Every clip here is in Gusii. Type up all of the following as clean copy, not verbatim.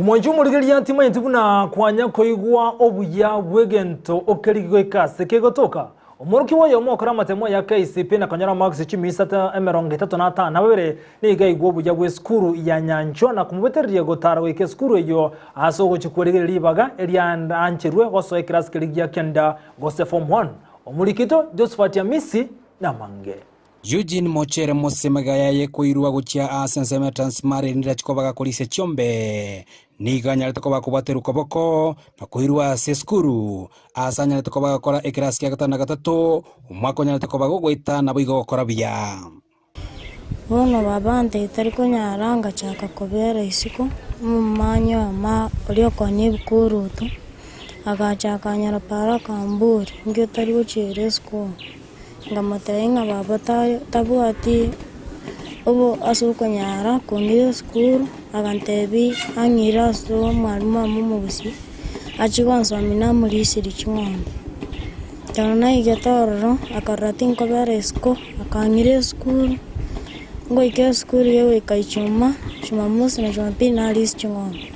Omwanchi omorigereria timanyeti buna kwanya koigwa obuya bw'egento okerigi goika ase kegotoka. Omworokigwa oyomo okora amatemo ya KCPE na konyora amarks chimia isato 35 nigo aigwa obuya bw'esukuru ya Nyanchwa na komobetereria gotara goika esukuru eyio ase ogochia kwerigereria ribaga eriaancherwe gosoa ekerasi keria gia kenda gose form one. Omorikito Josephat Amisi namange. Eugene Mochere Mose magega yaye koirwa gochia ase ensemo ya Transmara erinde achie koba gakorisia chiombe. Nigo anyarete koba akobwaterwa koboko na koirwa ase esukuru ase anyarete koba agakora ekerasi kia gatano na gatato, omwaka onyarete koba gogoeta naboigo gokora buya. Bono baba ante tari konyara ngachaka kobera isiko, omomanyi oyomo oria okonya ebikoroto, agacha akanyora para akamboria, inki otari gochiera esukuru? Nkamotebia ng'a baba tabwati obo ase okonyara kong'ira esukuru, agantebia ang'ire ase omwalimu amo omogusii, achie gonsomia namorisirie ching'ombe. Ekero naigete ororo, akarora tinkobera isiko, akang'ira esukuru, ngoika esukuru ya goika ijumaa, jumamosi na jumapili narisia ching'ombe.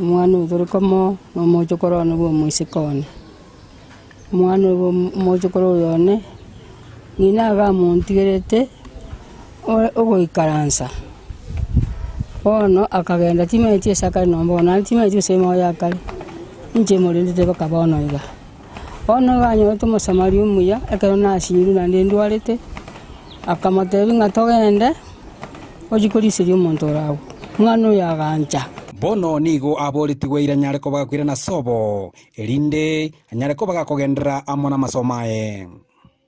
Omwana oyo tore komo na omochokoro one bwa omoiseke one. Omwana oyo omochokoro oyo one, ng'ina iga amontigerete ogoikaransa, bono akagenda timanyeti ase akare nonya bono, naende timanyeti gose moyo akare, inche morendete mpaka bono iga. Bono iga anyorete omosamaria omuya, ekero nasinyirwe naende ndwarete, akamotebia ng'a togende. Ochie koriseria omonto ore agwo. Omwana oyo agancha. Bono nigo aboretigwe eira anyare koba gakoirana ase obo, erinde anyare koba gakogenderera amo namasomo aye.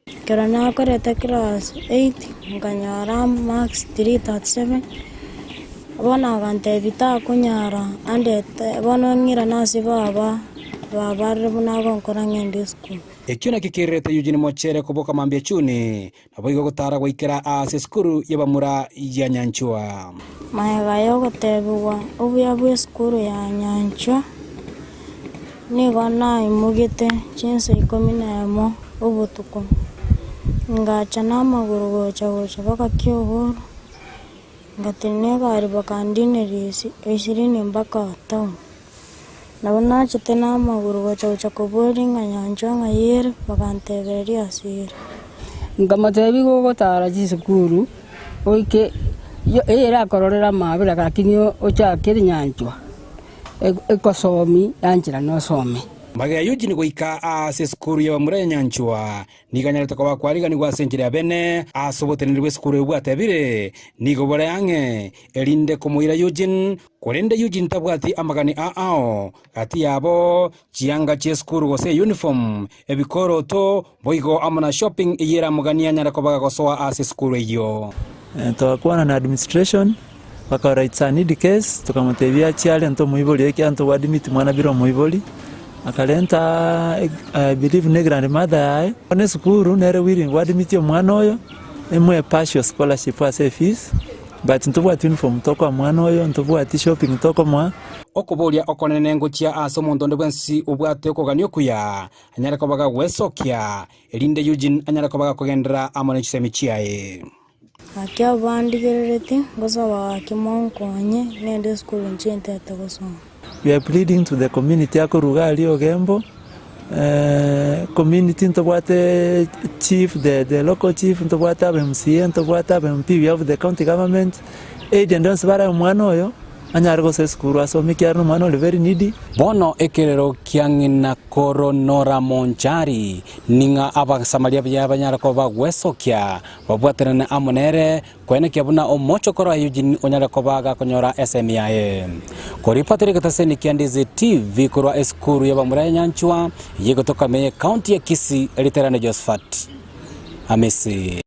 Ekero nakorete class eight nkanyora marks 337, bono agantebia takonyara andete bono ng'irane ase baba, baba arore buna agonkora ng'ende esukuru. Ekio nakio kererete Eugene Mochere koboka mambia chuni, Naboigo gotara goikera aase esukuru y'abamura ya Nyanchwa. Magega y'ogotebigwa obuya bw'esukuru ya Nyanchwa, nigo naimogete chinsa ikomi na emo obotuko, ngacha namagoro gocha gocha mpaka Kiogoro, ngatenena egari bakandineria ishirini mpaka town. Nabo nachete namagoro gocha gocha koboria ng'a nyanchwa ng'ai ere, bagantebereria ase ere. Nkamotebia igo ogotara chisukuru oike eye erakororere amaabera lakini ochakere nyanchwa ekosomi yanchera nosome. Magega Eugene goika ase esukuru y'abamura ya Nyanchwa, Nigo anyarete koba kwariganigwa ase enchera ya bene ase oboteneneri bw'esukuru eyio bwatebire, Nigo bore ang'e, erinde komoira Eugene, korende Eugene tabwati amagani a ao gati yabo, chianga chi'esukuru gose eyuniform, ebikoroto, boigo amo na shopping eyio eramoganie anyare koba gagosoa ase esukuru eyio. Togakwana na administration, bakarora it's a needy case, tokamotebia achie arente omoibori ekiagera ntobwati mwana bila omoibori, akarenta I believe ne grandmother yaye, bono esukuru nere willing goadmit omwana oyo, emoe partial scholarship ase efees, but ntobwati uniform tokoa mwana oyo, ntobwati shopping tokomoa. Okoboria okonene ngochia ase omonto onde bwensi obwate okogania okuya, anyare koba gagwesokia, erinde Eugene anyare koba gakogenderera amo ne chisemi chiaye. Gaki abwo bandigereretie, ngosaba gaki monkonye, ng'ende esukuru inche ntete gosoma. We are pleading to the community akoruga aria Ogembo, community ntobwate chief the the local chief, ntobwate aba MCA, ntobwate aba MP, we have the county government, aid ende yonsi barae omwana oyo, anyare gosoa esukuru asome ekiagera na omwana ore very needy. Bono ekerero kia ng'ina koro Nora Monchari, ning'a Abasamaria buya banyare koba bagwesokia, babwatanane amo nere, koenekia buna omochokoro aye Eugene onyare koba gakonyora esemi yaye. Koripotera egetaseni kia Ndizi TV korwa esukuru y'abamura ya Nyanchwa, eyio egotoka ime ye county ya Kisii, Riterane Josephat Amisi.